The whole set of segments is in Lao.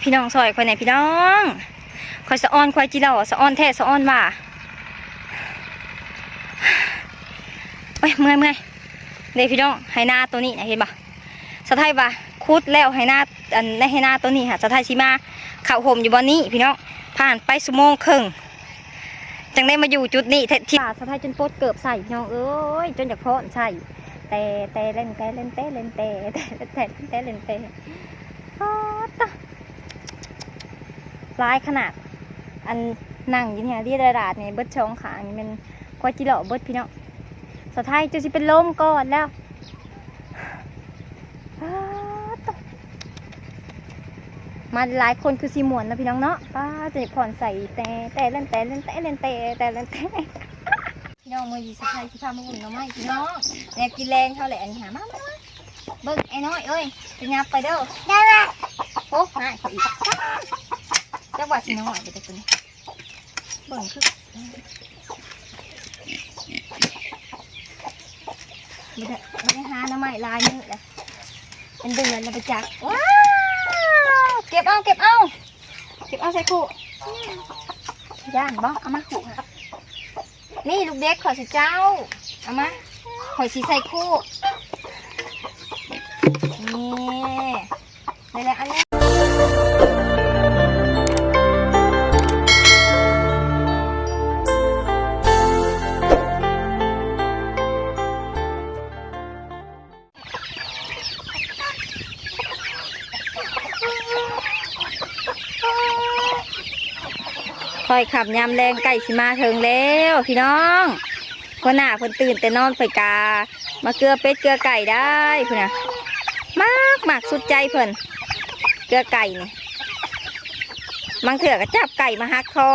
ພີ່ນ້ອງຊ່ອຍຂ້ອຍແດ່ພີ່ນ້ອງ ຂ້ອຍສະອອນ ຄວາຍຈິຫຼໍ່ ສະອອນແທ້ສະອອນວ່າ ໂອ້ຍ ເມື່ອຍ ເມື່ອຍ ເດ້ພີ່ນ້ອງ ໄຮ່ນາໂຕນີ້ນະ ເຫັນບໍ່? ສາວໄທວ່າຂຸດແລ້ວໄຮ່ນາ ອັນໃນໄຮ່ນາໂຕນີ້ຫາ ສາວໄທຊິມາເຂົ້າຮົ່ມຢູ່ບ່ອນນີ້ພີ່ນ້ອງ ຜ່ານໄປຊົ່ວໂມງເຄິ່ງ ຈັ່ງໄດ້ມາຢູ່ຈຸດນີ້ແທ້ ທີ່ສາວໄທຈົນປົດເກີບໃສ່ພີ່ນ້ອງເອີຍ ຈົນຢາກຟ້ອນໃສ່ ແຕ່ ແຕ່ ແລ່ນ ແຕ່ ແລ່ນ ແຕ່ ແລ່ນ ແຕ່ ແຕ່ ແຕ່ ແລ່ນ ແຕ່ ແລ່ນ ແຕ່ ປາດຕະ ຫຼາຍຂະໜາດ ອັນນັ່ງຢູ່ນີ້ ເລຍລາດນີ້ ເບິດສອງຂ້າງນີ້ແມ່ນຄວາຍຈິຫຼໍ່ເບິດພີ່ນ້ອງ ສາວໄທຈົນຊິເປັນລົມກ່ອນແລ້ວ ປາດໂທ້ ມາຫຼາຍຄົນຄືຊິມ່ວນເນາະພີ່ນ້ອງເນາະ ປາດ ຈະຜ່ອນໃສ່ ແຕ່ ແຕ່ ແລ່ນ ແຕ່ ແລ່ນ ແຕ່ ແລ່ນ ແຕ່ ແຕ່ ແລ່ນ ແຕ່ ພີ່ນ້ອງ ມື້ນີ້ສາວໄທຊິພາມາເບິ່ງໜໍ່ໄມ້ພີ່ນ້ອງ ແນວກິນແລງເຮົາແຫຼະ ອັນນີ້ຫາ ມາ ມາ ມາ ເບິ່ງໄອ້ນ້ອຍເອີຍ ໄປຫຍັບໄປເດີ ໄດ້ລະ ໂອ້ ໃຫ້ເຂົາອີກ ຈັກວ່າຊິນ້ອຍໄປແຕ່ຕົວນີ້ ເບິ່ງຄື ບໍ່ໄດ້ ບໍ່ໄດ້ຫາໜໍ່ໄມ້ຫຼາຍມື້ແລ້ວ ເປັນເດືອນແລ້ວບໍ່ຈັກ ວ້າວ ເກັບເອົາ ເກັບເອົາ ເກັບເອົາໃສ່ຄຸ ຢ້ານບໍ່? ເອົາມາຄຸ ນີ້ລູກເດັກ ຂ້ອຍຊິເຈົ້າ ເອົາມາ ຂ້ອຍຊິໃສ່ຄຸ ນີ້ ໄດ້ແລ້ວອັນນີ້ ຄ່ອຍຄ່ຳຍາມແລງໃກ້ຊິມາເຖິງແລ້ວພີ່ນ້ອງ ຫົວໜ້າເພິ່ນຕື່ນແຕ່ນອນ ຂ້ອຍກະມາເກືອເປັດເກືອໄກ່ໄດ້ພຸ້ນນະ ມັກ ມັກສຸດໃຈເພິ່ນ ເກືອໄກ່ນີ້ ບາງເທື່ອກໍຈັບໄກ່ມາຫັກຄໍ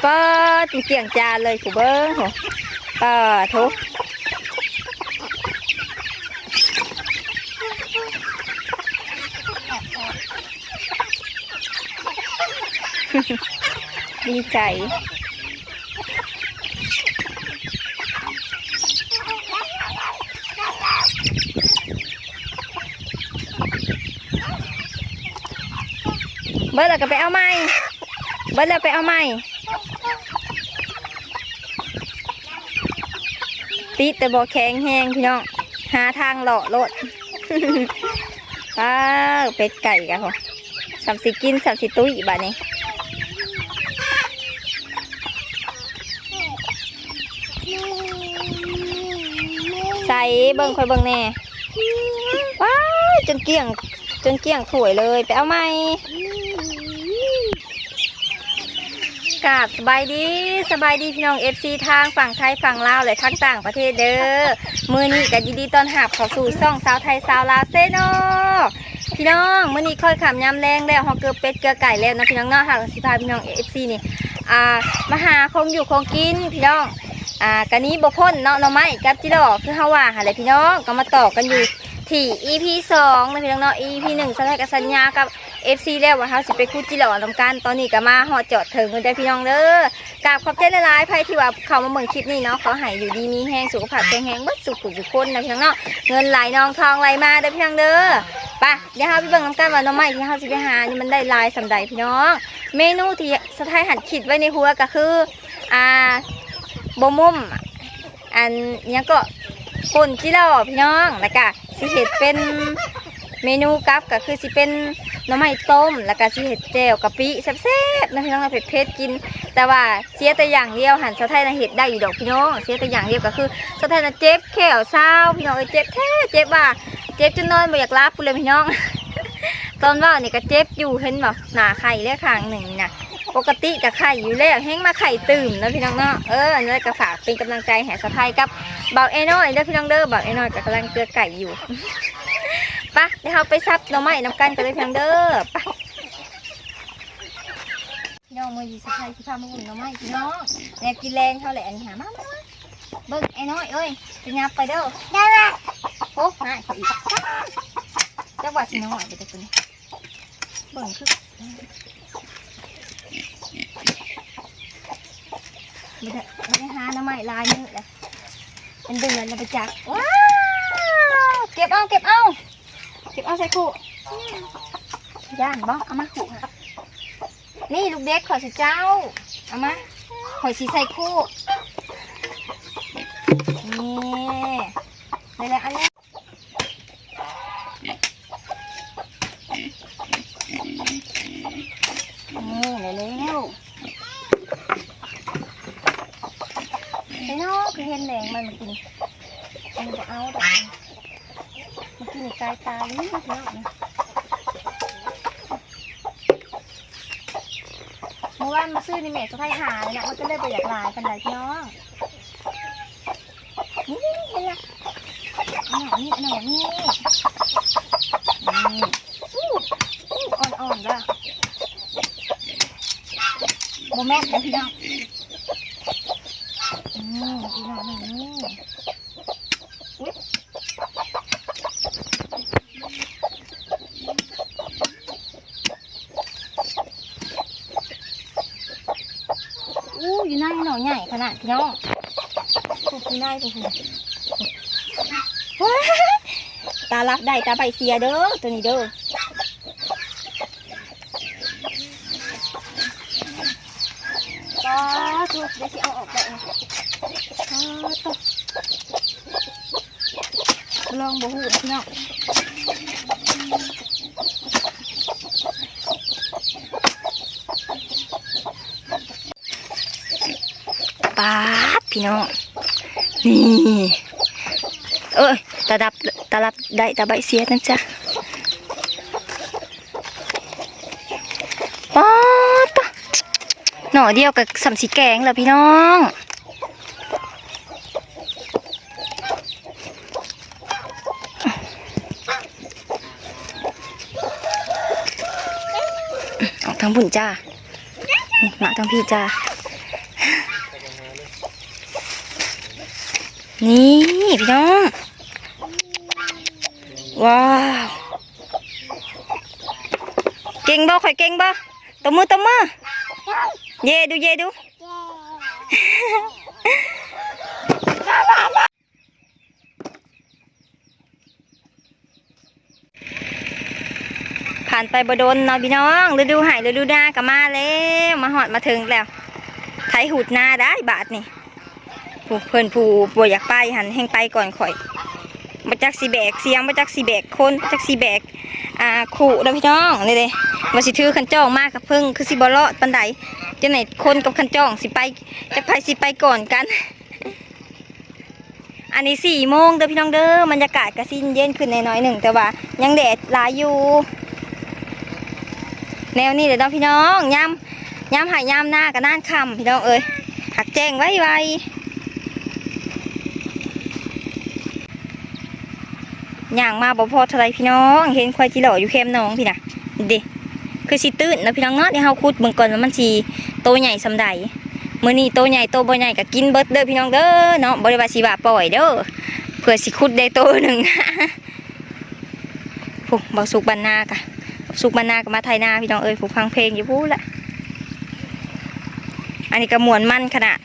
ປາດ ມັນກ້ຽງຈານເລີຍ ຜູ້ເບິ່ງໂຫ ປາໂທ້ ດີໃຈ ເບິດແລ້ວກໍໄປເອົາໃໝ່ ເບິດແລ້ວໄປເອົາໃໝ່ ຕິດແຕ່ບໍ່ແຂງແຮງພີ່ນ້ອງ ຫາທາງເລາະໂລດ ອ້າວ ເປັດໄກ່ກະ ສ່ຳຊິກິນ ສ່ຳຊິຕຸ້ຍບາດນີ້ ໃສ ເບິ່ງ ຂ້ອຍເບິ່ງແດ່ ວ້າຍ ຈົນກ້ຽງ ຈົນກ້ຽງຖ້ວຍເລີຍ ໄປເອົາໃໝ່ ກາບສະບາຍດີ ສະບາຍດີພີ່ນ້ອງ ເອັຟຊີ ທາງຝັ່ງໄທ ຝັ່ງລາວ ແລະ ທັງຕ່າງປະເທດເດີ ມື້ນີ້ກໍຍິນດີຕ້ອນຮັບເຂົ້າສູ່ຊ່ອງສາວໄທ ສາວລາວ Channel ພີ່ນ້ອງ ມື້ນີ້ຄ່ອຍຄ່ຳຍາມແລງແລ້ວ ເຮົາເກືອເປັດເກືອໄກ່ແລ້ວເນາະ ພີ່ນ້ອງເນາະ ເຮົາກໍຊິພາພີ່ນ້ອງ ເອັຟຊີ ນີ້ ອ່າ ມາຫາຂອງຢູ່ຂອງກິນພີ່ນ້ອງ ອ່າ ກະໜີບໍ່ພົ້ນເນາະ ໜໍ່ໄມ້ກັບຈິຫຼໍ່ ຄືເຮົາວ່າຫັ້ນແຫຼະພີ່ນ້ອງ ກໍມາຕໍ່ກັນຢູ່ທີ່ ອີພີ ສອງ ເນາະ ພີ່ນ້ອງເນາະ ອີພີ ໜຶ່ງ ສາວໄທກໍສັນຍາກັບ ເອັຟຊີ ແລ້ວວ່າເຮົາຊິໄປຂຸດຈິຫຼໍ່ນຳກັນ ຕອນນີ້ກໍມາຮອດຈອດເຖິງແລ້ວເດີພີ່ນ້ອງເດີ ກາບຂອບໃຈຫຼາຍໆ ໃຜທີ່ວ່າເຂົ້າມາເບິ່ງຄລິບນີ້ເນາະ ຂໍໃຫ້ຢູ່ດີມີແຮງ ສຸຂະພາບແຂງແຮງເບິດສູ່ຜູ້ສູ່ຄົນນະພີ່ນ້ອງເນາະ ເງິນໄຫຼນອງທອງໄຫຼມາເດີພີ່ນ້ອງເດີ ໄປ ດຽວເຮົາໄປເບິ່ງນຳກັນວ່າໜໍ່ໄມ້ທີ່ເຮົາຊິໄປຫານີ້ມັນໄດ້ຫຼາຍສ່ຳໃດພີ່ນ້ອງ ເມນູທີ່ສາວໄທຫັ້ນຄິດໄວ້ໃນຫົວກໍຄື ອ່າ ບົວໝຸ້ມ ອັນຫຍັງເກາະ ປົ່ນຈິຫຼໍ່ພີ່ນ້ອງ ແລ້ວກະຊິເຮັດເປັນເມນູກັບ ກະຄືຊິເປັນໜໍ່ໄມ້ຕົ້ມ ແລ້ວກະຊິເຮັດແຈ່ວກະປິແຊບໆ ເນາະພີ່ນ້ອງເນາະ ເຜັດໆ ກິນ ແຕ່ວ່າເສຍແຕ່ຢ່າງດຽວຫັ້ນ ສາວໄທນະເຮັດໄດ້ຢູ່ດອກພີ່ນ້ອງ ເສຍແຕ່ຢ່າງດຽວກະຄື ສາວໄທນະເຈັບແຂ້ວຊາວ ພີ່ນ້ອງເອີຍ ເຈັບແທ້ເຈັບວ່າ ເຈັບຈົນນອນບໍ່ຢາກຫຼັບພຸ້ນແຫຼະພີ່ນ້ອງ ຕອນເວົ້ານີ້ກະເຈັບຢູ່ ເຫັນບໍ່ ໜ້າໄຂ້ແລ້ວຂ້າງໜຶ່ງນີ້ນະ ປົກກະຕິກະໄຂ້ຢູ່ແລ້ວ ແຮ່ງມາໄຂ້ຕື່ມເນາະພີ່ນ້ອງເນາະ ເອີ ຈັ່ງໃດກໍຝາກເປັນກຳລັງໃຈໃຫ້ສາວໄທກັບບ່າວແອນ້ອຍເດີພີ່ນ້ອງເດີ ບ່າວແອນ້ອຍກໍກຳລັງເກືອໄກ່ຢູ່ ປະ ດຽວເຮົາໄປສັບໜໍ່ໄມ້ນຳກັນກັນເດີພີ່ນ້ອງເດີ ປະ ພີ່ນ້ອງ ມື້ນີ້ສາວໄທຊິພາມາເບິ່ງໜໍ່ໄມ້ພີ່ນ້ອງ ແນວກິນແລງເຮົາແຫຼະ ອັນນີ້ຫາ ມາ ມາ ມາ ເບິ່ງໄອ້ນ້ອຍເອີຍ ໄປຫຍັບໄປເດີ ໄດ້ລະ ໂອ້ ໃຫ້ເຂົາອີກ ຈັກວ່າຊິນ້ອຍໄປແຕ່ຕົວນີ້ ເບິ່ງຄື ບໍ່ໄດ້ ບໍ່ໄດ້ຫາໜໍ່ໄມ້ຫຼາຍມື້ແລ້ວ ເປັນເດືອນແລ້ວບໍ່ຈັກ ວ້າວ ເກັບ ເອົາ ເກັບເອົາ ເກັບເອົາໃສ່ຄຸ. ຢ້ານບໍ່? ເອົາມາຄຸ. ນີ້ລູກເດັກຂ້ອຍຊິເຈົ້າ ເອົາມາ ຂ້ອຍຊິໃສ່ຄຸ. ນີ້ ໄດ້ແລ້ວ ອັນນີ້ ນີ້ ໄດ້ແລ້ວ. ໄປເນາະ ຄືເຫັນແດງມັນມາກິນ ມັນບໍ່ເອົາດອກ. ມາກິນໃນກາຍຕາຢູ່ນີ້ເນາະ. ມື້ວານມາຊື້ນີ້ແມ່ສະໃພ້ຫານີ້ນະ ມັນກໍເລີຍບໍ່ຢາກຫຼາຍປານໃດພີ່ນ້ອງ. ນີ້ໆໆ ເຫັນລະ ອັນນັ້ນນີ້ ອັນນັ້ນນີ້ ນີ້ ອູ້ ອູ້ ອ່ອນໆ ລະ ບໍ່ແມ່ນເດີພີ່ນ້ອງ. ອືມ ອີກໜ້ອຍໜຶ່ງນີ້ ອຸ້ຍ ອູ້ ຢູ່ໃນໜໍ່ໃຫຍ່ຂະໜາດພີ່ນ້ອງ ພຸ້ນ ຢູ່ໃນພຸ້ນ ຕາລັບໄດ້ຕາໃບເສຍເດີ ໂຕນີ້ເດີ. ປາໂທ້ ດຽວຊິເອົາອອກໄດ້ ປາໂທ້ ລອງບໍ່ຮູ້ພີ່ນ້ອງ. ປາດ ພີ່ນ້ອງ ນີ້ ເອີຍ ຕາດັບ ຕາລັບໄດ້ຕາໃບເສຍນັ້ນຈ້ະ. ປາດ ໜໍ່ດຽວກໍສ່ຳຊິແກງແລ້ວພີ່ນ້ອງ. ອອກທາງພຸ້ນຈ້າ ມາທາງພີ້ຈ້າ. ນີ້ພີ່ນ້ອງ ວ້າວ ເກັ່ງບໍ່? ຂ້ອຍເກັ່ງບໍ່? ຕົບມື ຕົບມື ເຢດູ ເຢດູ. ຜ່ານໄປບໍ່ດົນເນາະພີ່ນ້ອງ ລະດູໄຮ່ລະດູນາກໍມາແລ້ວ ມາຮອດມາເຖິງແລ້ວ ໄຖຫູດນາໄດ້ບາດນີ້. ຜູ້ ເພິ່ນຜູ້ບໍ່ຢາກໄປຫັ້ນແຮ່ງໄປກ່ອນຂ້ອຍ ບໍ່ຈັກຊິແບກສຽງ ບໍ່ຈັກຊິແບກຄົນ ບໍ່ຈັກຊິແບກ ອ່າ ຄຸເດີພີ່ນ້ອງ. ນີ້ເດ້ ວ່າຊິຖືຄັນຈ້ອງມາກັບເພິ່ນ ຄືຊິບໍ່ລອດປານໃດ ຈັ່ງໃດຄົນກັບຄັນຈ້ອງຊິໄປ ຈັກໃຜຊິໄປກ່ອນກັນ. ອັນນີ້ສີ່ໂມງເດີພີ່ນ້ອງເດີ ບັນຍາກາດກະຊິເຢັນຂຶ້ນແດ່ໜ້ອຍໜຶ່ງ ແຕ່ວ່າຍັງແດດຫຼາຍຢູ່. ແນວນີ້ແຫຼະເນາະພີ່ນ້ອງ ຍາມ ຍາມໄຮ່ຍາມນາກໍນານຄ່ຳພີ່ນ້ອງເອີຍ ຫາກແຈ້ງໄວໆ. ຍ່າງມາບໍ່ພໍເທົ່າໃດພີ່ນ້ອງ ເຫັນຄວາຍຈິຫຼໍ່ຢູ່ແຄມໜອງພີ້ນະ ເດ້ ຄືຊິຕື່ນເນາະພີ່ນ້ອງເນາະ. ດຽວເຮົາຂຸດເບິ່ງກ່ອນວ່າມັນຊິໂຕໃຫຍ່ສ່ຳໃດ. ມື້ນີ້ໂຕໃຫຍ່ໂຕບໍ່ໃຫຍ່ກໍກິນເບິດເດີພີ່ນ້ອງເດີເນາະ ບໍ່ໄດ້ວ່າຊິວ່າປ່ອຍເດີ ເພື່ອຊິຂຸດໄດ້ໂຕໜຶ່ງ. ຜູ້ ບ່າວສຸກບ້ານນາກະ ສຸກບ້ານນາກໍມາໄຖນາພີ່ນ້ອງເອີຍ ຜູ້ຟັງເພງຢູ່ພຸ້ນລະ. ອັນນີ້ກໍມ່ວນມັນຂະໜາດ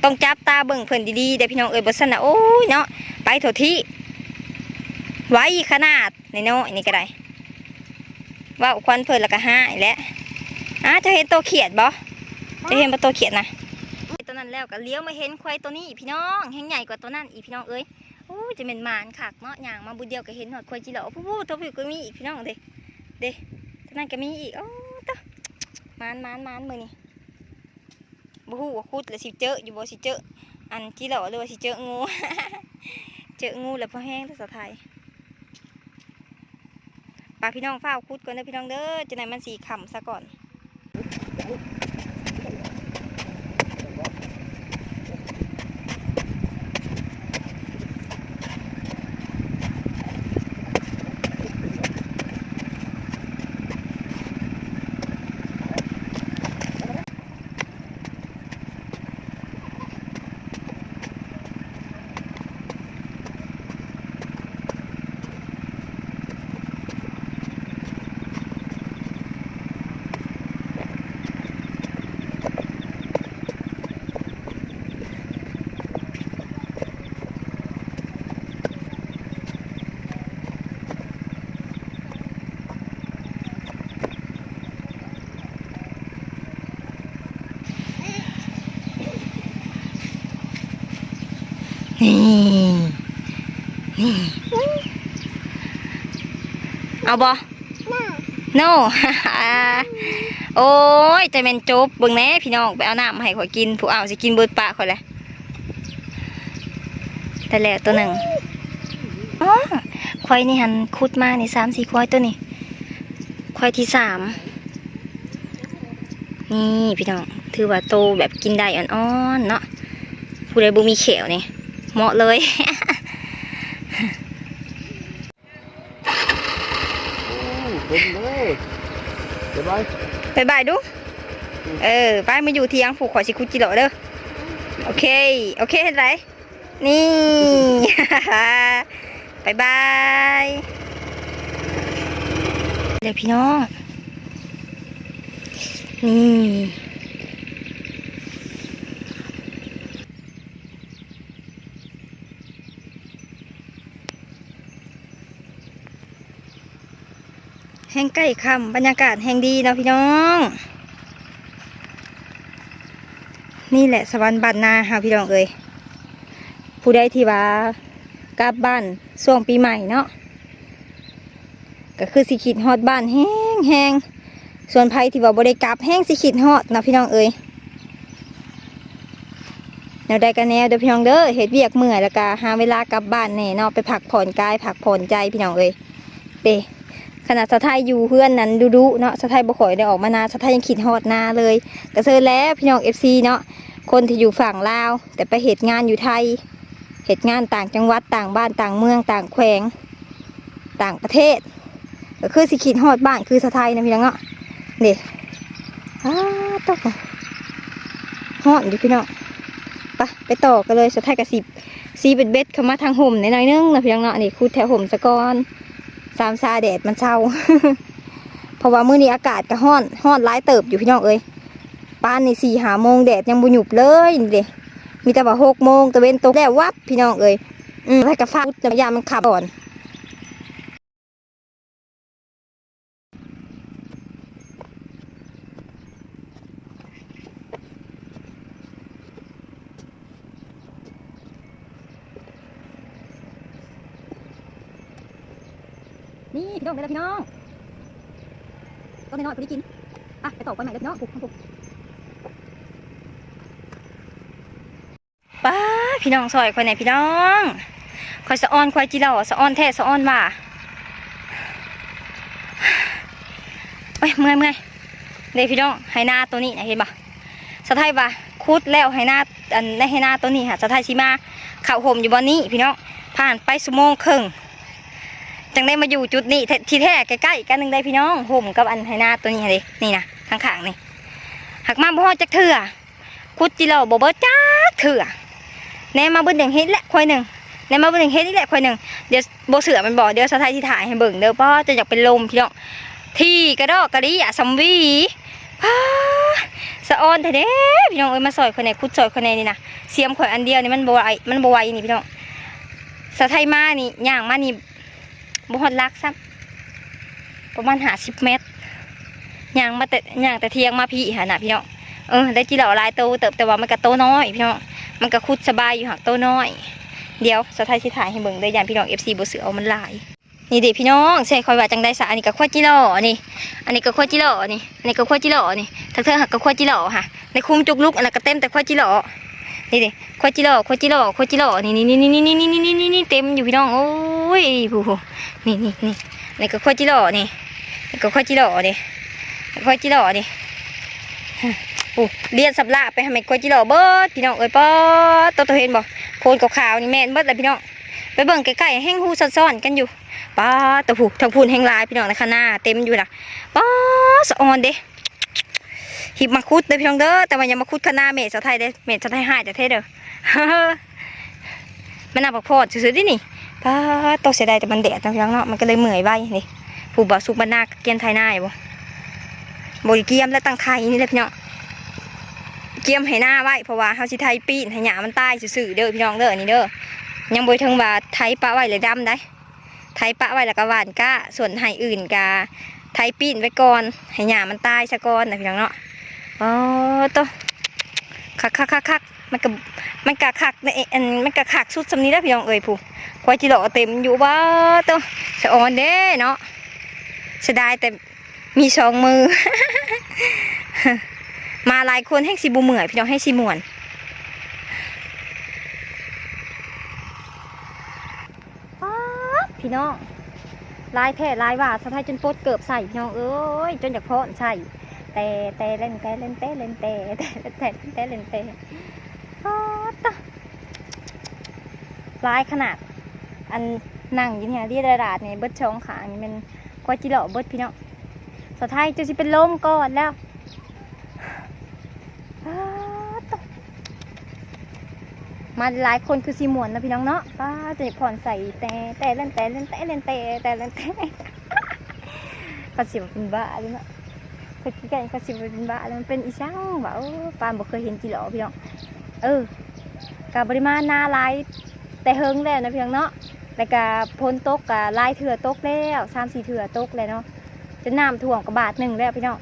ຕ້ອງຈັບຕາເບິ່ງເພິ່ນດີໆເດ້ພີ່ນ້ອງເອີຍ ບໍ່ຊັ້ນນະ ໂອ້ຍເນາະ ໄປທົ່ວທີບ ໄວຂະໜາດ ນ້ອຍໆນີ້ກໍໄດ້ ເວົ້າຄວັນເພິ່ນແລ້ວກໍຮ້າຍແຫຼະ. ອ້າ ເຈົ້າເຫັນໂຕຂຽດບໍ່? ເຈົ້າເຫັນບໍ່ໂຕຂຽດນະ? ໂຕນັ້ນແລ້ວກໍຫຼຽວມາເຫັນຄວາຍໂຕນີ້ພີ່ນ້ອງ ແຮ່ງໃຫຍ່ກວ່າໂຕນັ້ນອີກພີ່ນ້ອງເອີຍ. ໂອ້ຍ ຈະແມ່ນໝານຄັກເນາະ ຍ່າງມາບຸດດຽວກໍເຫັນຮອດຄວາຍຈິຫຼໍ່ ຜູ້ໆ ໂຕພຸ້ນກໍມີອີກພີ່ນ້ອງເດ້ ເດ້ ໂຕນັ້ນກໍມີອີກ. ໂອ້ ຕາ ໝານໆໆ ມື້ນີ້ ບໍ່ຮູ້ວ່າຂຸດແລ້ວຊິເຈີຢູ່ບໍ່ ຊິເຈີອັນຈິຫຼໍ່ ຫຼືວ່າຊິເຈີງູ. ເຈີງູແລ້ວພໍແຮງແທ້ສາວໄທ. ປາ ພີ່ນ້ອງຟ້າວຂຸດກ່ອນເດີພີ່ນ້ອງເດີ ຈັ່ງໃດມັນຊິຄ່ຳຊະກ່ອນ. ນີ້ ເອົາບໍ່? ໂນ ໂອ້ຍ ແຕ່ແມ່ນຈົບ ເບິ່ງແດ່ພີ່ນ້ອງ ໄປເອົານ້ຳມາໃຫ້ຂ້ອຍກິນ ຜູ້ເອົາຊິກິນເບິດປາກຂ້ອຍແຫຼະ. ໄດ້ແລ້ວໂຕໜຶ່ງ. ອໍ ຄວາຍນີ້ຫັ້ນ ຂຸດມານີ້ ສາມສີ່ຄວາຍ ໂຕນີ້ຄວາຍທີສາມ. ນີ້ພີ່ນ້ອງ ຖືວ່າໂຕແບບກິນໄດ້ອ່ອນໆເນາະ. ຜູ້ໃດບໍ່ມີແຂ້ວນີ້ ເໝາະເລີຍ. ໂອ້ ເຕັມເລີຍ. ບາຍບາຍ ບາຍບາຍດູ. ເອີ ໄປມາຢູ່ຖຽງ ຜູ້ຂ້ອຍຊິຂຸດຈິເລາະເດີ. ໂອເຄ ໂອເຄ ເຮັດໃດ? ນີ້ ບາຍບາຍ ເດີພີ່ນ້ອງ. ນີ້ ແຮ່ງໃກ້ຄ່ຳ ບັນຍາກາດແຮ່ງດີເນາະພີ່ນ້ອງ. ນີ້ແຫຼະສະຫວັນບ້ານນາເຮົາພີ່ນ້ອງເອີຍ. ຜູ້ໃດທີ່ວ່າກັບບ້ານຊ່ວງປີໃໝ່ເນາະ ກໍຄືຊິຄິດຮອດບ້ານແຮງໆ. ສ່ວນໃຜທີ່ວ່າບໍ່ໄດ້ກັບ ແຮ່ງຊິຄິດຮອດເນາະພີ່ນ້ອງເອີຍ. ແນວໃດກໍແນວເດີພີ່ນ້ອງເດີ ເຮັດວຽກເມື່ອຍ ແລ້ວກໍຫາເວລາກັບບ້ານແດ່ເນາະ ໄປພັກຜ່ອນກາຍພັກຜ່ອນໃຈພີ່ນ້ອງເອີຍ. ເດ້ ຂະໜາດສາວໄທຢູ່ເຮືອນນັ້ນດຸໆເນາະ ສາວໄທບໍ່ຄ່ອຍໄດ້ອອກມານາ ສາວໄທຍັງຄິດຮອດນາເລີຍ. ກະເຊີນແລ້ວພີ່ນ້ອງ ເອັຟຊີ ເນາະ ຄົນທີ່ຢູ່ຝັ່ງລາວ ແຕ່ໄປເຮັດງານຢູ່ໄທ ເຮັດງານຕ່າງຈັງຫວັດ ຕ່າງບ້ານ ຕ່າງເມືອງ ຕ່າງແຂວງ ຕ່າງປະເທດ ກໍຄືຊິຄິດຮອດບ້ານຄືສາວໄທນະພີ່ນ້ອງເນາະ. ເດ້ ອ້າ ຕົກ ຮ້ອນຢູ່ພີ່ນ້ອງ. ໄປ ໄປຕໍ່ກັນເລີຍ ສາວໄທກະຊິ ຊິເບັດໆເຂົ້າມາທາງຮົ່ມໜ້ອຍໜຶ່ງນະພີ່ນ້ອງເນາະ. ນີ້ ຂຸດແຖວຮົ່ມສາກ່ອນ ສາມຊາແດດມັນເຊົາ ເພາະວ່າມື້ນີ້ອາກາດກະຮ້ອນ ຮ້ອນຫຼາຍເຕີບຢູ່ພີ່ນ້ອງເອີຍ. ປານນີ້ສີ່ຫ້າໂມງແດດຍັງບໍ່ຫຍຸບເລີຍ. ນີ້ເດ້ ມີແຕ່ວ່າຫົກໂມງຕາເວັນຕົກແລ້ວວັບພີ່ນ້ອງເອີຍ. ອືມ ແລ້ວກໍຟ້າວແລ້ວ ຢ້ານມັນຂັບກ່ອນ. ນີ້ພີ່ນ້ອງ ໄດ້ແລ້ວພີ່ນ້ອງ ໂຕນ້ອຍໆ ພໍດີກິນ. ໄປ ໄປຕໍ່ກ້ອຍໃໝ່ເດີພີ່ນ້ອງ ພຸ້ນ ພຸ້ນ. ປ້າ ພີ່ນ້ອງ ຊ່ອຍຂ້ອຍແດ່ພີ່ນ້ອງ ຂ້ອຍສະອອນຄວາຍຈິຫຼໍ້ ສະອອນແທ້ສະອອນວ່າ. ໂອ້ຍ ເມື່ອຍ ເມື່ອຍ ເດ້ພີ່ນ້ອງ ໄຮ່ນາໂຕນີ້ນະ ເຫັນບໍ່? ສາວໄທວ່າຂຸດແລ້ວໄຮ່ນາ ອັນໃນໄຮ່ນາໂຕນີ້ຫາ ສາວໄທຊິມາເຂົ້າຮົ່ມຢູ່ບ່ອນນີ້ພີ່ນ້ອງ. ຜ່ານໄປຊົ່ວໂມງເຄິ່ງ ຈັ່ງໄດ້ມາຢູ່ຈຸດນີ້ ທີ່ແທ້ໃກ້ໆກັນໜຶ່ງໄດ໋ພີ່ນ້ອງ ຮົ່ມກັບອັນໄຮ່ນາໂຕນີ້ຫັ້ນເດ້. ນີ້ນະ ຂ້າງໆນີ້ ຫາກມາບໍ່ຮອດຈັກເທື່ອ. ຂຸດຈິຫຼໍ້ບໍ່ເບິດຈັກເທື່ອ ແນມມາບຶດໜຶ່ງເຫັນແຫຼະຄວາຍໜຶ່ງ ແນມມາບຶດໜຶ່ງເຫັນອີກແຫຼະຄວາຍໜຶ່ງ. ດຽວບໍ່ເຊື່ອແມ່ນບໍ່? ດຽວສາວໄທຊິຖ່າຍໃຫ້ເບິ່ງເດີ. ປ້າ ຈະຢາກເປັນລົມພີ່ນ້ອງ ທີ່ກະດອກກະເດຍສ່ຳຫວີ. ປ້າ ສະອອນແທ້ເດ້ພີ່ນ້ອງເອີຍ ມາຊ່ອຍຂ້ອຍແດ່ ຂຸດຊ່ອຍຂ້ອຍແດ່. ນີ້ນະ ສຽມຂ້ອຍອັນດຽວນີ້ມັນບໍ່ໄຫວ ມັນບໍ່ໄຫວນີ້ພີ່ນ້ອງ. ສາວໄທມານີ້ ຍ່າງມານີ້ ບໍ່ຮອດຫຼັກຊ້ຳ ປະມານຫ້າສິບແມັດ ຍ່າງມາແຕ່ ຍ່າງແຕ່ຖຽງມາພີ້ຫັ້ນນະພີ່ນ້ອງ. ເອີ ໄດ້ຈິຫຼໍ້ຫຼາຍໂຕເຕີບ ແຕ່ວ່າມັນກະໂຕນ້ອຍພີ່ນ້ອງ ມັນກະຂຸດສະບາຍຢູ່ ຫາກໂຕນ້ອຍ. ດຽວສາວໄທຊິຖ່າຍໃຫ້ເບິ່ງເດີ ຢ້ານພີ່ນ້ອງ ເອັຟຊີ ບໍ່ເຊື່ອ ເອົາມັນຫຼາຍ. ນີ້ເດພີ່ນ້ອງ ໃສ່ຂ້ອຍວ່າຈັ່ງໃດຊະ? ອັນນີ້ກະຄວາຍຈິຫຼໍ້ນີ້ ອັນນີ້ກະຄວາຍຈິຫຼໍ້ນີ້ ອັນນີ້ກະຄວາຍຈິຫຼໍ້ນີ້ ທັງເທິງຫັ້ນກະຄວາຍຈິຫຼໍ້ຫາ ໃນຄຸມຈຸກລຸກ ອັນນັ້ນກະເຕັມແຕ່ຄວາຍຈິຫຼໍ້. ນີ້ເດ ຄວາຍຈິຫຼໍ້ ຄວາຍຈິຫຼໍ້ ຄວາຍຈິຫຼໍ້ ນີ້ ນີ້ ນີ້ ເຕັມຢູ່ພີ່ນ້ອງ. ໂອ້ຍ ຜູ້ ນີ້ ນີ້ ນີ້ ນີ້ກະຄວາຍຈິຫຼໍ້ນີ້ ນີ້ກະຄວາຍຈິຫຼໍ້ນີ້ ຄວາຍຈິຫຼໍ້ນີ້. ໂອ້ ລຽນສັບລາບໄປຫາແມ່ນຄວາຍຈິຫຼໍ້ເບິດພີ່ນ້ອງເອີຍ. ປ້າ ໂຕ ໂຕ ເຫັນບໍ່ ໂພນຂາວໆນີ້ແມ່ນເບິດແຫຼະພີ່ນ້ອງ. ໄປເບິ່ງໃກ້ໆ ແຮ່ງຮູ້ຊ້ອນໆກັນຢູ່. ປ້າ ໂຕ ຜູ້ ທາງພຸ້ນແຮ່ງຫຼາຍພີ່ນ້ອງ ໃນຄະນາເຕັມຢູ່ລະ. ປ້າ ສະອອນເດ້ ຮີບມາຂຸດເດີພີ່ນ້ອງເດີ ແຕ່ວ່າຢ່າມາຂຸດຄະນາແມ່ສາວໄທເດ້ ແມ່ສາວໄທຮ້າຍແທ້ໆເດີ. ມານັ່ງພັກຜ່ອນຊື່ໆເດ້ນີ້. ປ້າ ໂຕ ເສຍດາຍແຕ່ມັນແດດເນາະພີ່ນ້ອງເນາະ ມັນກະເລີຍເມື່ອຍໄວເດ້. ຜູ້ບ່າວສຸກບ້ານນາກຽມໄຖນາຢູ່ບໍ່? ບໍ່ໄດ້ກຽມແລ້ວ ຕັ້ງໄຖນີ້ແຫຼະພີ່ນ້ອງ ກຽມໄຖນາໄວ້ ເພາະວ່າເຮົາຊິໄຖປີ້ນໃຫ້ຫຍ້າມັນຕາຍຊື່ໆເດີພີ່ນ້ອງເດີ. ອັນນີ້ເດີ ຍັງບໍ່ເຖິງວ່າໄຖປະໄວ້ແລ້ວດຳໃດ ໄຖປະໄວ້ແລ້ວກະຫວ່ານກ້າ ສ່ວນໄຮ່ອື່ນກະໄຖປີ້ນໄວ້ກ່ອນ ໃຫ້ຫຍ້າມັນຕາຍຊະກ່ອນນະພີ່ນ້ອງເນາະ. ໂອ້ ໂຕ ຄັກໆໆໆ. ມັນກະ ມັນກະຄັກໃນ ອັນ ມັນກະຄັກສຸດສ່ຳນີ້ແຫຼະພີ່ນ້ອງເອີຍ ຜູ້ ຄວາຍຈິເລາະເຕັມຢູ່. ວ້າໂຕ ສະອອນເດ້ເນາະ ເສຍດາຍແຕ່ມີສອງມື. ມາຫຼາຍຄົນແຮ່ງຊິບໍ່ເມື່ອຍ ພີ່ນ້ອງ ແຮ່ງຊິມ່ວນ. ປາດ ພີ່ນ້ອງ ຫຼາຍແທ້ຫຼາຍວ່າ ສາວໄທຈົນປົດເກີບໃສ່ ພີ່ນ້ອງເອີຍ ຈົນຢາກຟ້ອນໃສ່ ແຕ່ ແຕ່ ແລ່ນ ແຕ່ ແລ່ນ ແຕ່ ແລ່ນ ແຕ່ ແຕ່ ແຕ່ ແລ່ນ ແຕ່ ແລ່ນ ແຕ່ ປາດຕະ ຫຼາຍຂະໜາດ. ອັນ ນັ່ງຢູ່ນີ້ ເລຍລາດນີ້ ເບິດສອງຂ້າງນີ້ແມ່ນຄວາຍຈິເລາະເບິດ ພີ່ນ້ອງ. ສາວໄທຈົນຊິເປັນລົມກ່ອນແລ້ວ. ປາດໂຕ ມາຫຼາຍຄົນຄືຊິມ່ວນເນາະ ພີ່ນ້ອງເນາະ. ປາດ ຈະຟ້ອນໃສ່ ແຕ່ ແຕ່ ແລ່ນ ແຕ່ ແລ່ນ ແຕ່ ແລ່ນ ແຕ່ ແຕ່ ແລ່ນ ແຕ່ ເຂົາຊິວ່າເປັນບ້າເລີຍເນາະ ເຂົາຊິວ່າເປັນບ້າເລີຍ ມັນເປັນອີ່ຫຍັງວະ. ໂອ້ ປານບໍ່ເຄີຍເຫັນຈິເລາະ ພີ່ນ້ອງເອີຍ. ກະບໍ່ໄດ້ມານາຫຼາຍແຕ່ເຫິງແລ້ວນະ ພີ່ນ້ອງເນາະ. ແລ້ວກະຝົນຕົກກະຫຼາຍເທື່ອຕົກແລ້ວ ສາມສີ່ເທື່ອຕົກແລ້ວເນາະ ຈົນນ້ຳຖ້ວມກະບາດໜຶ່ງແລ້ວ ພີ່ນ້ອງ.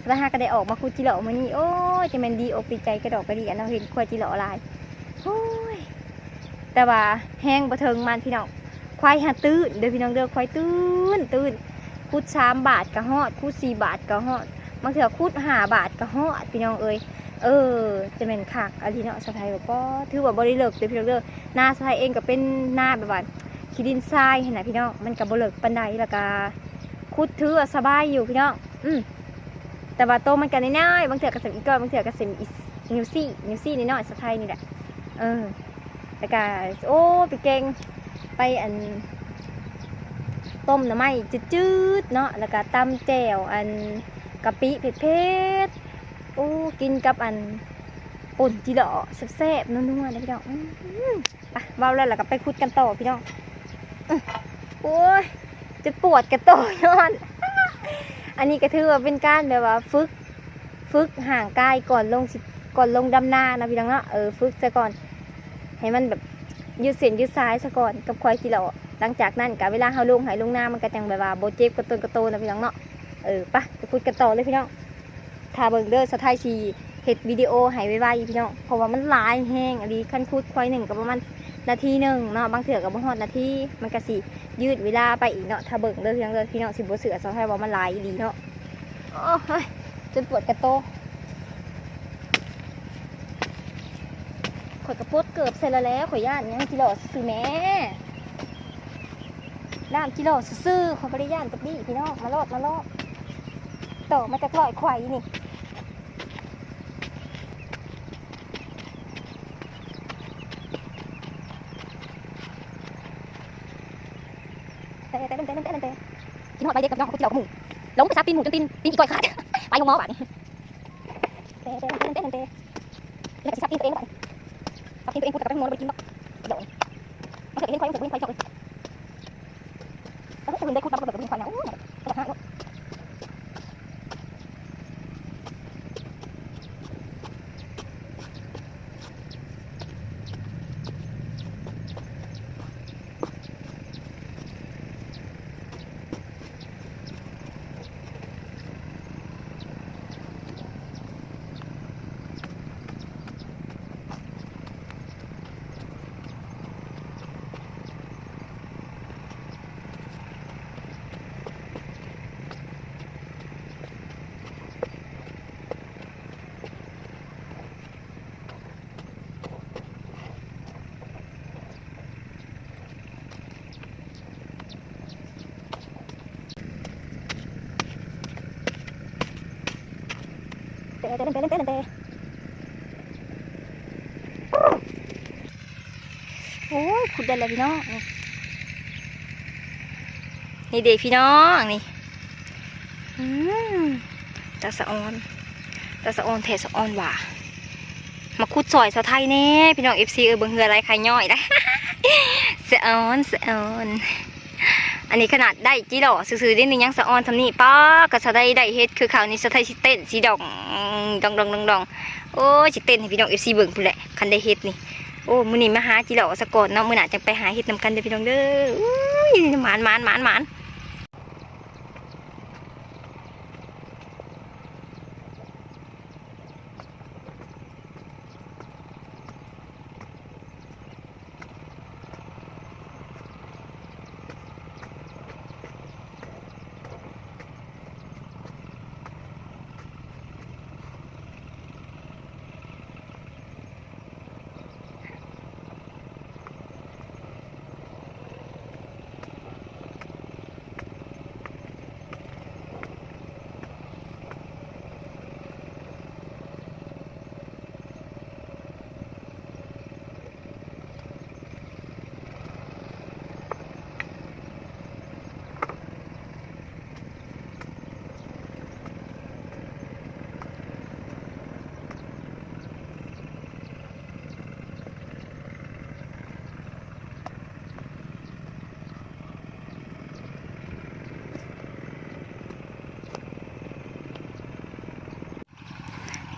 ແລ້ວຫາກະໄດ້ອອກມາຂຸດຈິເລາະມື້ນີ້ ໂອ້ຍ ຈະແມ່ນດີອົກດີໃຈກະດອກກະເດຍເນາະ ເຫັນຄວາຍຈິເລາະຫຼາຍ. ໂອ້ຍ ແຕ່ວ່າແຮງບໍ່ເຖິງມັນ ພີ່ນ້ອງ. ຄວາຍຫາຕື້ນເດີ ພີ່ນ້ອງເດີ ຄວາຍຕື້ນ ຕື້ນ ຂຸດສາມບາດກະຮອດ ຂຸດສີ່ບາດກະຮອດ ບາງເທື່ອຂຸດຫ້າບາດກະຮອດ ພີ່ນ້ອງເອີຍ. ເອີ ຈະແມ່ນຄັກອີ່ຫຼີເນາະ ສາວໄທວ່າ. ປໍ ຖືວ່າບໍ່ໄດ້ເລິກເດີ ພີ່ນ້ອງເດີ. ນາສາວໄທເອງກະເປັນນາແບບວ່າຂີ້ດິນຊາຍຫັ້ນນະ ພີ່ນ້ອງ ມັນກະບໍ່ເລິກປານໃດ ແລ້ວກະຂຸດຖືວ່າສະບາຍຢູ່ ພີ່ນ້ອງ. ອືມ ແຕ່ວ່າໂຕມັນກະນ້ອຍໆ ບາງເທື່ອກະສ່ຳອີ່ກ້ອຍ ບາງເທື່ອກະສ່ຳອີ່ ນິ້ວຊີ້ ນິ້ວຊີ້ນ້ອຍໆ ສາວໄທນີ້ແຫຼະ. ເອີ ແລ້ວກະ ໂອ້ ໄປແກງ ໄປ ອັນ ຕົ້ມໜໍ່ໄມ້ຈືດໆເນາະ ແລ້ວກະຕຳແຈ່ວ ອັນ ກະປິເຜັດໆ ໂອ້ ກິນກັບ ອັນ ປົ່ນຈິເລາະ ແຊບໆ ນົວໆ ເດີພີ່ນ້ອງ. ອືມ ໄປ ເວົ້າແລ້ວ ແລ້ວກະໄປຂຸດກັນຕໍ່ ພີ່ນ້ອງ. ອື ໂອ້ຍ ຈົນປວດກະໂຕຍ້ອນ ອັນນີ້ກະຖືວ່າເປັນການແບບວ່າຝຶກ ຝຶກຮ່າງກາຍກ່ອນລົງ ຊິ ກ່ອນລົງດຳນານະ ພີ່ນ້ອງເນາະ. ເອີ ຝຶກຊະກ່ອນ ໃຫ້ມັນແບບຢືດເສັ້ນຢືດສາຍຊະກ່ອນກັບຄວາຍຈິເລາະ. ຫຼັງຈາກນັ້ນກະເວລາເຮົາລົງໄຮ່ລົງນາ ມັນກະຈັ່ງແບບວ່າບໍ່ເຈັບກະຕົນກະໂຕນະ ພີ່ນ້ອງເນາະ. ເອີ ໄປ ໄປຂຸດກັນຕໍ່ເລີຍ ພີ່ນ້ອງ. ຖ້າເບິ່ງເດີ ສາວໄທຊິເຮັດວິດີໂອໃຫ້ໄວໆ ພີ່ນ້ອງ ເພາະວ່າມັນຫຼາຍແຮງອີ່ຫຼີ. ຄັນຂຸດຄວາຍໜຶ່ງກະປະມານນາທີໜຶ່ງເນາະ ບາງເທື່ອກະບໍ່ຮອດນາທີ ມັນກະຊິຍືດເວລາໄປອີກເນາະ. ຖ້າເບິ່ງເດີ ພີ່ນ້ອງເດີ ພີ່ນ້ອງຊິບໍ່ເຊື່ອ ສາວໄທວ່າມັນຫຼາຍອີ່ຫຼີເນາະ. ໂອ້ຍ ຈົນປວດກະໂຕ. ຂ້ອຍກະປົດເກີບໃສ່ແລ້ວແຫຼະ ຂ້ອຍຢ້ານຫຍັງ ຈິເລາະຊື່ໆ ແໝ ຢ້ານຈິເລາະຊື່ໆ ຂ້ອຍບໍ່ໄດ້ຢ້ານຈັກດີ້ ພີ່ນ້ອງ. ມາໂລດ ມາໂລດ ຕໍ່ມາຈັກຮ້ອຍຄວາຍນີ້. ແຕ່ ແຕ່ ແຕ່ ແຕ່ ກິນຮອດໃບເດັກກັບນ້ອງເຂົາກິນເຫຼົ້າກັບໝູ່ ລົງໄປສາບຕີນໝູ່ຈົນຕີນ ຕີນອີກອຍຂາດ ໄປໂຮງໝໍບາດນີ້. ແຕ່ ແຕ່ ແຕ່ ແຕ່ ແຕ່ ແລ້ວກະຊິສາບຕີນຕົວເອງບາດນີ້ ສາບຕີນຕົວເອງພຸ້ນ ແຕ່ໄປໂຮງໝໍບໍ່ໄດ້ກິນດອກ ດອກ ມັນເຫັນຄວາຍ ມັນເຫັນຄວາຍ ເອີ ເພິ່ນໄດ້ຂຸດມາ ເພິ່ນໄດ້ຂຸດມາ ໂອ້ຍ ຢາກຫາໂລດ. ແຕ່ ແຕ່ ແຕ່ ແຕ່ ແຕ່ ໂອ້ຍ ຂຸດໄດ້ແລ້ວພີ່ນ້ອງ ນີ້ ນີ້ເດ້ພີ່ນ້ອງ ນີ້ ອືມ ຕາສະອອນ ຕາສະອອນແທ້ສະອອນຫວ່າ. ມາຂຸດຊ່ອຍສາວໄທແດ່ພີ່ນ້ອງ ເອັຟຊີ ເອີຍ ເບິ່ງເຫື່ອໄຫຼຄາຍ້ອຍໄດ໋ ສະອອນ ສະອອນ. ອັນນີ້ຂະໜາດໄດ້ຈິເລາະຊື່ໆເດ້ນີ້ ຍັງສະອອນສ່ຳນີ້. ປ້າ ກະສາວໄທໄດ້ເຮັດຄືເຂົານີ້ ສາວໄທຊິເຕັ້ນ ຊິດອງ ດອງໆ ໂອ້ຍ ຊິເຕັ້ນໃຫ້ພີ່ນ້ອງ ເອັຟຊີ ເບິ່ງພຸ້ນແຫຼະ ຄັນໄດ້ເຮັດນີ້. ໂອ້ ມື້ນີ້ມາຫາຈິເລາະສາກ່ອນເນາະ ມື້ໜ້າຈັ່ງໄປຫາເຮັດນຳກັນເດີພີ່ນ້ອງເດີ. ອຸ້ຍ ໝານໆໆໆ.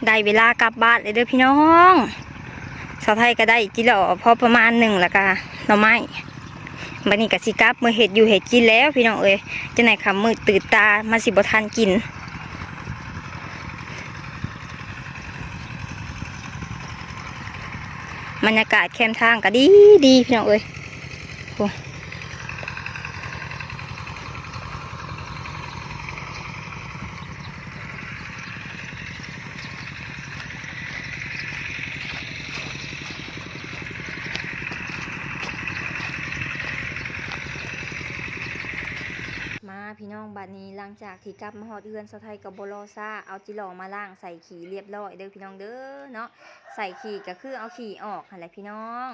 ໄດ້ເວລາກັບບ້ານແລ້ວເດີພີ່ນ້ອງ. ສາວໄທກໍໄດ້ຈິຫຼໍ່ພໍປະມານໜຶ່ງ ແລ້ວກໍໜໍ່ໄມ້. ບັດນີ້ກໍຊິກັບເມືອເຮັດຢູ່ເຮັດກິນແລ້ວພີ່ນ້ອງເອີຍ. ຈັ່ງໃດຄ່ຳມືດຕື່ນຕາ ມັນຊິບໍ່ທັນກິນ. ບັນຍາກາດແຄມທາງກໍດີໆ ພີ່ນ້ອງເອີຍ. ໂອ້ ມາພີ່ນ້ອງ ບັດນີ້ຫຼັງຈາກທີ່ກັບມາຮອດເຮືອນ ສາວໄທກໍບໍ່ລໍຊ້າ ເອົາຈິຫຼໍ່ມາລ້າງໃສ່ຂີ້ລຽບຮ້ອຍເດີພີ່ນ້ອງເດີເນາະ. ໃສ່ຂີ້ກໍຄືເອົາຂີ້ອອກຫັ້ນແຫຼະພີ່ນ້ອງ.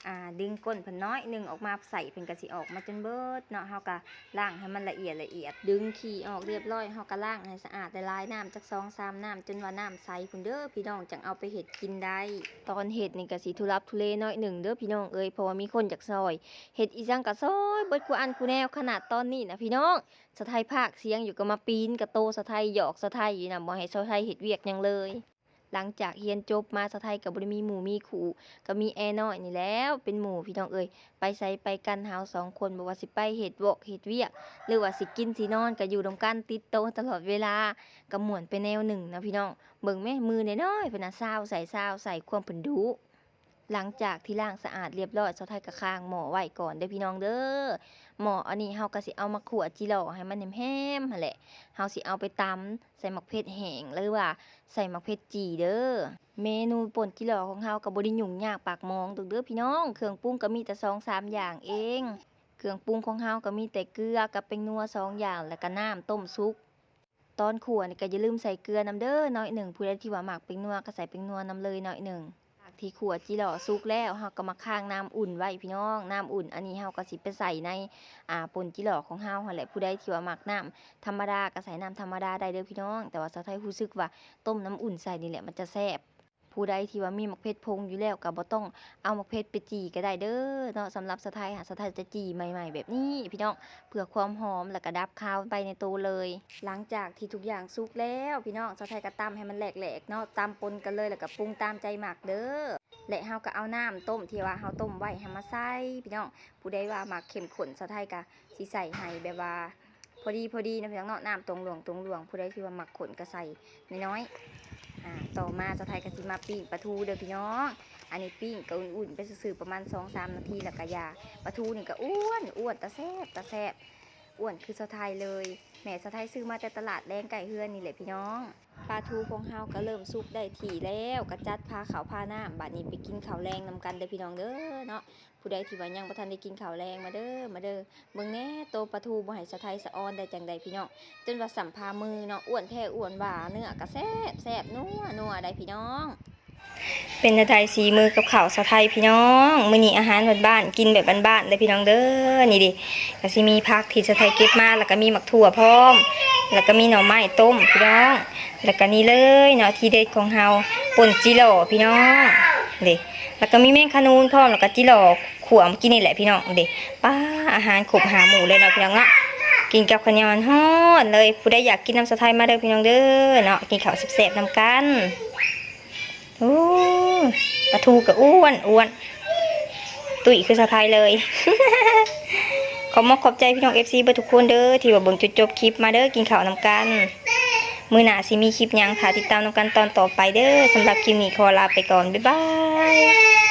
ອ່າ ດຶງກົ້ນເພິ່ນໜ້ອຍໜຶ່ງອອກມາໃສ່ ເພິ່ນກໍຊິອອກມາຈົນເບິດເນາະ. ເຮົາກໍລ້າງໃຫ້ມັນລະອຽດລະອຽດ ດຶງຂີ້ອອກລຽບຮ້ອຍ ເຮົາກໍລ້າງໃຫ້ສະອາດຫຼາຍໆ ນ້ຳຈັກສອງສາມນ້ຳ ຈົນວ່ານ້ຳໃສພຸ້ນເດີພີ່ນ້ອງ ຈັ່ງເອົາໄປເຮັດກິນໄດ້. ຕອນເຮັດນີ້ກໍຊິທຸລັກທຸເລໜ້ອຍໜຶ່ງເດີພີ່ນ້ອງເອີຍ ເພາະວ່າມີຄົນຢາກຊ່ອຍ ເຮັດອີ່ຫຍັງກໍຊ່ອຍເບິດຄູ່ອັນຄູ່ແນວ. ຂະໜາດຕອນນີ້ນະພີ່ນ້ອງ ສາວໄທພາກສຽງຢູ່ ກໍມາປີນກະໂຕສາວໄທ ຫຍອກສາວໄທຢູ່ນະ ບໍ່ໃຫ້ສາວໄທເຮັດວຽກຫຍັງເລີຍ. ຫຼັງຈາກຮຽນຈົບມາ ສາວໄທກໍບໍ່ໄດ້ມີໝູ່ມີຄູ່ ກໍມີແອນ້ອຍນີ້ແຫຼວເປັນໝູ່ພີ່ນ້ອງເອີຍ. ໄປໃສໄປກັນເຮົາສອງຄົນ ບໍ່ວ່າຊິໄປເຮັດວອກເຮັດວຽກ ຫຼືວ່າຊິກິນຊິນອນ ກໍຢູ່ນຳກັນຕິດໂຕຕະຫຼອດເວລາ ກໍມ່ວນໄປແນວໜຶ່ງນະພີ່ນ້ອງ. ເບິ່ງແມ້ ມືນ້ອຍໆ ເພິ່ນນະ ຊາວໃສ່ຊາວໃສ່ ຄວາມເພິ່ນດຸ. ຫຼັງຈາກທີ່ລ້າງສະອາດລຽບຮ້ອຍ ສາວໄທກໍຄ້າງໝໍ້ໄວ້ກ່ອນເດີພີ່ນ້ອງເດີ. ໝໍ້ອັນນີ້ເຮົາກໍຊິເອົາມາຂົ້ວຈິຫຼໍ່ໃຫ້ມັນແຮມໆ ຫັ້ນແຫຼະ ເຮົາຊິເອົາໄປຕຳໃສ່ໝາກເຜັດແຫ້ງ ຫຼືວ່າໃສ່ໝາກເຜັດຈີ່ເດີ. ເມນູປົ່ນຈິຫຼໍ່ຂອງເຮົາກໍບໍ່ໄດ້ຫຍຸ້ງຍາກປາກໝອງດອກເດີພີ່ນ້ອງ ເຄື່ອງປຸງກໍມີແຕ່ສອງສາມຢ່າງເອງ. ເຄື່ອງປຸງຂອງເຮົາກໍມີແຕ່ເກືອກັບແປ້ງນົວສອງຢ່າງ ແລ້ວກໍນ້ຳຕົ້ມສຸກ. ຕອນຂົ້ວນີ້ກໍຢ່າລືມໃສ່ເກືອນຳເດີໜ້ອຍໜຶ່ງ ຜູ້ໃດທີ່ວ່າມັກແປ້ງນົວກໍໃສ່ແປ້ງນົວນຳເລີຍໜ້ອຍໜຶ່ງ. ຈາກທີ່ຂົ້ວຈິຫຼໍ່ສຸກແລ້ວ ເຮົາກໍມາຄ້າງນ້ຳອຸ່ນໄວ້ພີ່ນ້ອງ. ນ້ຳອຸ່ນອັນນີ້ເຮົາກໍຊິໄປໃສ່ໃນ ອ່າ ປົ່ນຈິຫຼໍ່ຂອງເຮົາຫັ້ນແຫຼະ. ຜູ້ໃດທີ່ວ່າມັກນ້ຳທຳມະດາກໍໃສ່ນ້ຳທຳມະດາໄດ້ເດີພີ່ນ້ອງ ແຕ່ວ່າສາວໄທຮູ້ສຶກວ່າຕົ້ມນ້ຳອຸ່ນໃສ່ນີ້ແຫຼະມັນຈະແຊບ. ຜູ້ໃດທີ່ວ່າມີໝາກເຜັດຜົງຢູ່ແລ້ວ ກໍບໍ່ຕ້ອງເອົາໝາກເຜັດໄປຈີ່ກໍໄດ້ເດີເນາະ. ສຳລັບສາວໄທຫາ ສາວໄທຈະຈີ່ໃໝ່ໆ ແບບນີ້ພີ່ນ້ອງ ເພື່ອຄວາມຫອມ ແລ້ວກໍດັບຄາວໄປໃນໂຕເລີຍ. ຫຼັງຈາກທີ່ທຸກຢ່າງສຸກແລ້ວພີ່ນ້ອງ ສາວໄທກໍຕຳໃຫ້ມັນແຫຼກໆ ເນາະ ຕຳປົນກັນເລີຍ ແລ້ວກໍປຸງຕາມໃຈມັກເດີ. ແລະເຮົາກໍເອົານ້ຳຕົ້ມທີ່ວ່າເຮົາຕົ້ມໄວ້ຫັ້ນມາໃສ່ພີ່ນ້ອງ. ຜູ້ໃດວ່າມັກເຂັ້ມຂຸ້ນ ສາວໄທກໍຊິໃສ່ໃຫ້ແບບວ່າ ພໍດີໆ ເນາະພີ່ນ້ອງເນາະ ນ້ຳຕົງຫຼວງໆ. ຜູ້ໃດທີ່ວ່າມັກຂຸ້ນກໍໃສ່ນ້ອຍໆ. ອ່າ ຕໍ່ມາສາວໄທກໍຊິມາປີ້ງປາທູເດີພີ່ນ້ອງ. ອັນນີ້ປີ້ງກໍອຸ່ນໆ ໄປຊື່ໆ ປະມານສອງສາມນາທີ ແລ້ວກໍຢ່າ. ປາທູນີ້ກໍອ້ວນໆ ຕາແຊບຕາແຊບ ອ້ວນຄືສາວໄທເລີຍ. ແມ່ສາວໄທຊື້ມາແຕ່ຕະຫຼາດແດງໃກ້ເຮືອນນີ້ແຫຼະພີ່ນ້ອງ. ປາທູຂອງເຮົາກໍເລີ່ມສຸກໄດ້ທີ່ແລ້ວ ກໍຈັດພາເຂົ້າພານ້ຳ ບາດນີ້ໄປກິນເຂົ້າແລງນຳກັນເດີພີ່ນ້ອງເດີເນາະ. ຜູ້ໃດທີ່ວ່າຍັງບໍ່ທັນໄດ້ກິນເຂົ້າແລງ ມາເດີ ມາເດີ. ເບິ່ງແດ່ ໂຕປາທູບໍ່ໃຫ້ສາວໄທສະອອນໄດ້ຈັ່ງໃດພີ່ນ້ອງ ຈົນວ່າສ່ຳພາມືເນາະ. ອ້ວນແທ້ອ້ວນວ່າ ເນື້ອກໍແຊບໆ ນົວໆ ໄດ໋ພີ່ນ້ອງ. ເປັນຈັ່ງໃດສີມືກັບເຂົ້າສາວໄທພີ່ນ້ອງ? ມື້ນີ້ອາຫານບ້ານໆ ກິນແບບບ້ານໆ ເດີພີ່ນ້ອງເດີ. ນີ້ເດ ກໍຊິມີຜັກທີ່ສາວໄທເກັບມາ ແລ້ວກໍມີໝາກຖົ່ວພ້ອມ ແລ້ວກໍມີໜໍ່ໄມ້ຕົ້ມພີ່ນ້ອງ. ແລ້ວກໍນີ້ເລີຍເນາະ ທີເດັດຂອງເຮົາ ປົ່ນຈິຫຼໍ່ພີ່ນ້ອງເດ. ແລ້ວກໍມີແມງຂະນູນພ້ອມ ແລ້ວກໍຈິຫຼໍ່ຂົ້ວເມື່ອກີ້ນີ້ແຫຼະພີ່ນ້ອງເດ. ປ້າ ອາຫານຄົບຫ້າໝູ່ເລີຍເນາະພີ່ນ້ອງເນາະ. ກິນກັບເຂົ້າໜຽວຮ້ອນໆ ເລີຍ. ຜູ້ໃດຢາກກິນນຳສາວໄທມາເດີພີ່ນ້ອງເດີເນາະ ກິນເຂົ້າແຊບໆ ນຳກັນ. ໂອ້ ປາທູກໍອ້ວນໆ ຕຸ້ຍຄືສາວໄທເລີຍ. ຂອບມຸກຂອບໃຈພີ່ນ້ອງ ເອັຟຊີ ເບິດທຸກຄົນເດີ ທີ່ວ່າເບິ່ງຈົນຈົບຄລິບ. ມາເດີ ກິນເຂົ້ານຳກັນ. ມື້ໜ້າຊິມີຄລິບຫຍັງ ຖ້າຕິດຕາມນຳກັນຕອນຕໍ່ໄປເດີ. ສຳລັບຄລິບນີ້ຂໍລາໄປກ່ອນ ບາຍບາຍ.